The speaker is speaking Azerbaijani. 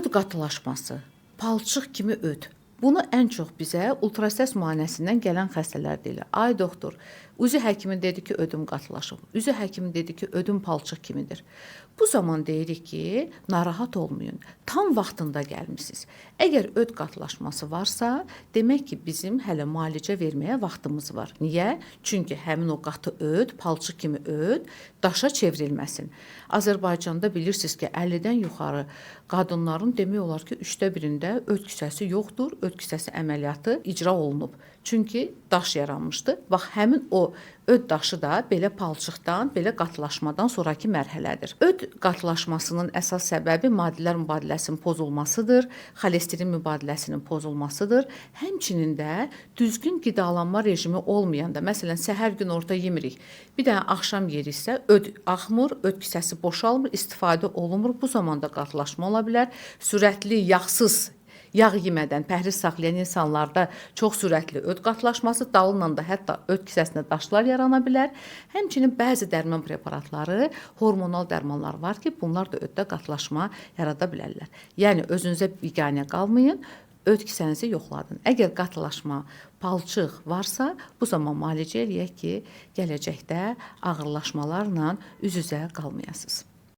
Öd qatılaşması, palçıq kimi öd. Bunu ən çox bizə ultrasəs müayinəsindən gələn xəstələr deyirlər. Ay doktor, UZI həkimi dedi ki, ödüm qatılaşıb. UZI həkimi dedi ki, ödüm palçıq kimidir. Bu zaman deyirik ki, narahat olmayın. Tam vaxtında gəlmisiniz. Əgər öd qatılaşması varsa, demək ki, bizim hələ müalicə verməyə vaxtımız var. Niyə? Çünki həmin o qatı öd, palçıq kimi öd daşa çevrilməsin. Azərbaycanda bilirsiniz ki, 50-dən yuxarı qadınların demək olar ki, 3də birində öd kisəsi yoxdur, öd kisəsi əməliyyatı icra olunub. Çünki daş yaranmışdı. Bax, həmin o öd daşı da belə palçıqdan, belə qatılaşmadan sonrakı mərhələdir. Öd qatılaşmasının əsas səbəbi maddələr mübadiləsinin pozulmasıdır, xolesterin mübadiləsinin pozulmasıdır. Həmçinin də düzgün qidalanma rejimi olmayanda, məsələn, səhər günorta yemirik, bir dənə axşam yeriksə öd axmır, öd kisəsi boşalmır, istifadə olunmur. Bu zaman da qatılaşma ola bilər. Sürətli, yağsız, yağ yemədən pəhriz saxlayan insanlarda çox sürətli öd qatılaşması, dalınla da hətta öd kisəsində daşlar yarana bilər. Həmçinin bəzi dərman preparatları, hormonal dərmanlar var ki, bunlar da öddə qatılaşma yarada bilərlər. Yəni özünüzə biganə qalmayın, öd kisənizi yoxladın. Əgər qatılaşma, palçıq varsa, bu zaman müalicə eləyək ki, gələcəkdə ağırlaşmalarla üz-üzə qalmayasınız.